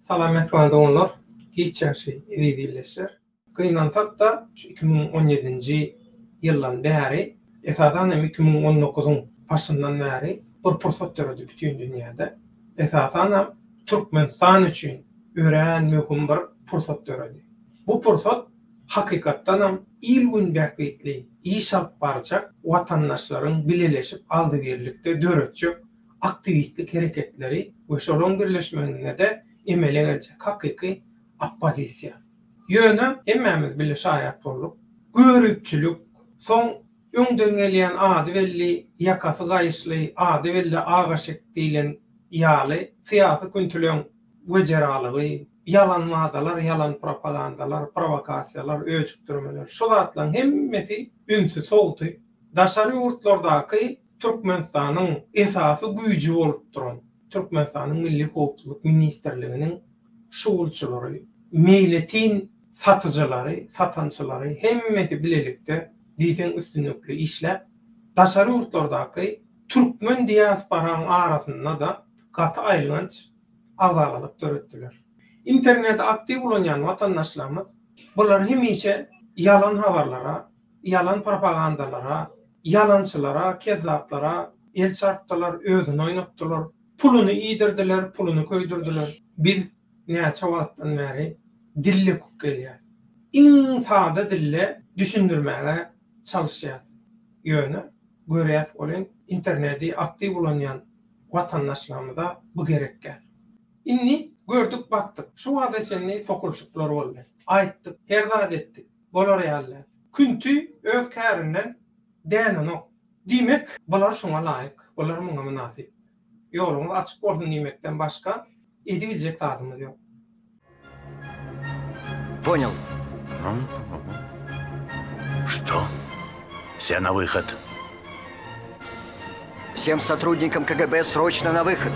Salam mähriban doganlar, giç ýagşy eziz ildeşler. Gynansak-da, şu 2017-nji ýyldan bäri, esasan hem 2019-yň başyndan bäri bir pursat döredi bütin dünýäde. Esasanam Türkmenistan üçin örän möhüm bir pursat döredi. Bu pursat hakykatdanam il-gün bähbitli iş alyp barjak watandaşlaryň bileleşip agzybirlikde döretjek aktiwistlik hereketleri we şolaryň birleşmeginde-de emele geljek hakyky oppozisiýa. Ýöne hemmämiz bile şaýat bolduk. Göripçilik, soň öňden gelýän ady belli ýakasy gaýyşly, ady belli agaşik diýlen ýaly syýasy küntüleň wejeralygy, ýalan wadalar, ýalan propagandalar, prowokasiýalar, öjükdirmeler, şu zatlaryň hemmesi ünsi sowdy. Daşary ýurtlardaky Türkmenistanyň esasy güýji bolup duran Türkmenistanyň Milli howpsuzlyk ministrliginiň şugulçylary, meýletin satyjylary, satançylary hemmesi bilelikde diýseň üstünlikli işläp, daşary ýurtlardaky türkmen diasporaň arasynda-da gaty aýylganç agzalalyk döretdiler. Interneti aktiw ulanýan watandaşlarymyz bular hemişe ýalan habarlara, ýalan propagandalara, ýalançylara, kezzaplara el çarpdylar, özüni oýnatdylar, puluny iýdirdiler, puluny köýdürdiler. Biz näçe wagtdan bäri dil döküp gelýäs. Iň sada dilde düşündirmäge çalyşýas. Ýöne görýäs welin interneti aktiw ulanýan watandaşlarymyza bu gerek däl. Indi gördük bakdyk. Şu wagta çenli sokulyşyklar boldy. Aýtdyk, her zat etdik. Bolar ýaly däl. Künti öz kärinden dänenok. Diýmek, bular şuňa laýyk, bular muňa mynasyp. Ýoluňyz açyk bolsun diýmekden başga edibiljek zadymyz ýok. Понял. Что? Все на выход. Всем сотрудникам КГБ срочно на выход.